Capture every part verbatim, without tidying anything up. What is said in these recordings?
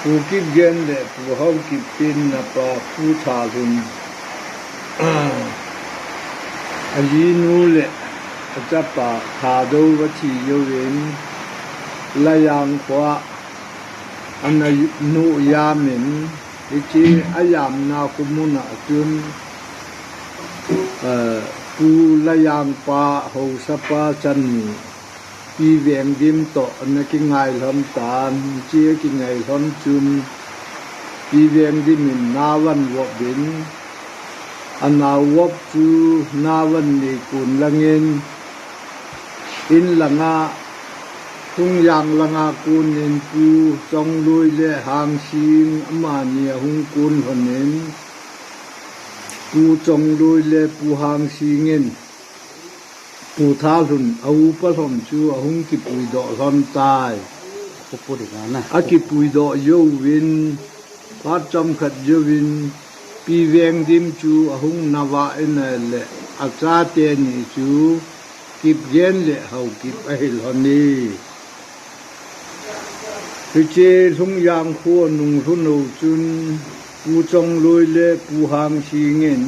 Pu Kipgen le Pu Haokip in napa Pu Thalhun, ajinu le achapa Thadou athi jouvin, Layang khoa ana nu jamin, hiche ajamna khomun a chun, eh, Pu Layang pa, haosapa chanu, Pi Vengdim toh ana kingai lhon tan, hiche akingai lhon chun, Pi Vengdim in nao avop in, anao vop chu nao anei kon langin, in langa, Lhungjang langa konin Pu Chongloi le Hangsing amani ahung kon lhonin, Pu Chongloi le Pu Hangsing in Pu Thalhun a upa lhon chu ahung kipuidoh lhon tai. Akipuidoh jouvin, phat chomkhat jouvin, Pi Vengdim chu ahung nao a ahile, achate ni chu Kipgen le Haokip ahi lhon e. Hiche Lhungjang kho anung lhun u chun, Pu Chongloi le Pu Hangsing in,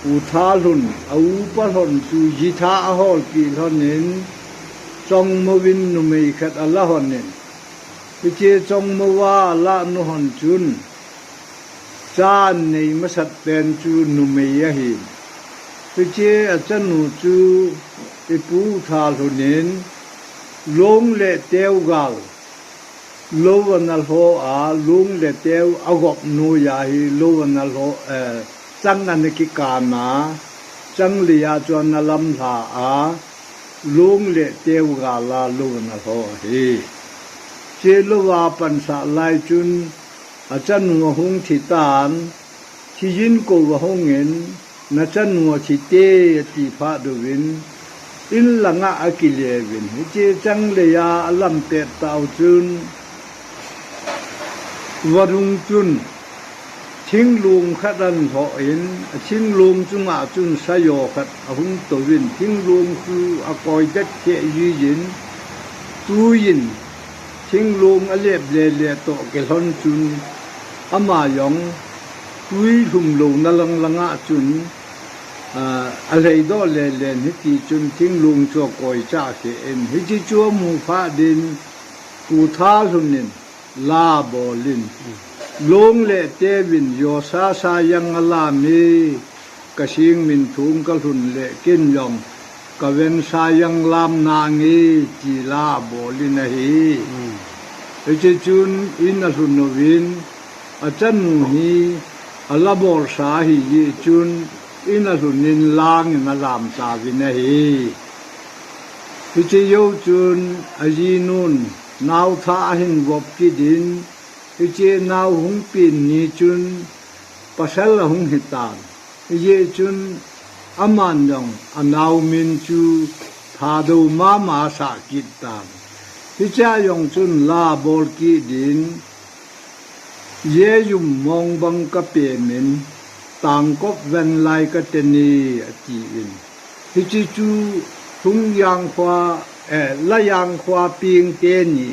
Pu Thalhun a upa lhon chu jitha aholpeh lhonin, Chongmo in numei khat ala lhonin, hiche Chongmo a alah nu lhon chun, cha anei masat pen chu numei ahin. Hiche achanu chu ipu Thalhun in, long le teu gal lou ana lho a, long le teu agop noiya hi lou ana lho, eh, chang ana kikan a, chang leiya chu ana lamlha a, long le teu gal a lou ana lho ahi. Hiche lou a apansah lai chun, achanu ahung thi tan, thijin kou ahungin, nachanu athi te ati phat uvin, in langa akile uvin. Hiche chang leiya alam pet tah u chun, vadung chun, thinglong khat ana lhoh in, athinglong chunga chun sajo khat ahung touvin, thinglong chu akoi det kheh jin, tuiyin, thinglong alep lele toh kilhon chun, ama jong tui lhum louna lang langa chun, ah, alheidoh lelen hitichun thinglong chu akoi chah kheh in, hiche chu amu phat in, Pu Thalhun in la abolin, long le teuvin josa sa jang alam e, kasing minthong kalhun le ken jong kavensa jang lam nange, ti la abolin ahi. Hiche chun in alhun uvin, achanu hi ala bolsa ahijeh chun in alhun in lang in alam tauvin ahi. Hiche jou chun ajinun naothah ahin vop kit in, hiche nao hung pen ni chun pasal ahung hitan. Hijeh chun aman jong anao min chu Thadou mama asah kit tan. Hichea jong chun la abol kit in, Jejum mong bang kapemin, Tangkop Venlai kateni, atin. Hiche chu Lhungjang khoa, eh, Layang khoa peng teni,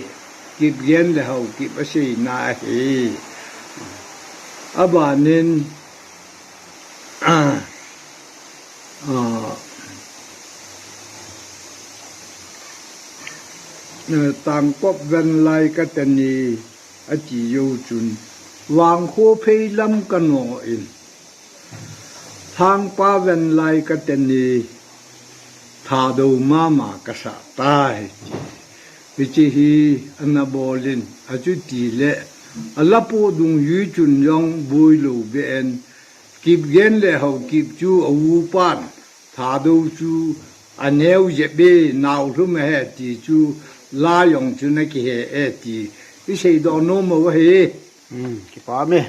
Kipgen le Haokip aseina ahi. Abanin, ah, ah, eh, Tangkop Venlai kateni, ati jou chun, Vangkho pheilam kanoh in, Lhangpa Venlai kateni, Thadou mama kasah tai, ti. Hiche hi ana bolin, achuti le, ala poh dungjui chun jong boilou beh in, Kipgen le Haokip chu a upan, Thadou chu aneo jep e, nao lhum ahi ti chu la jong chun akihe e ti iseidoh nom u ahi. Hmm, kipah e.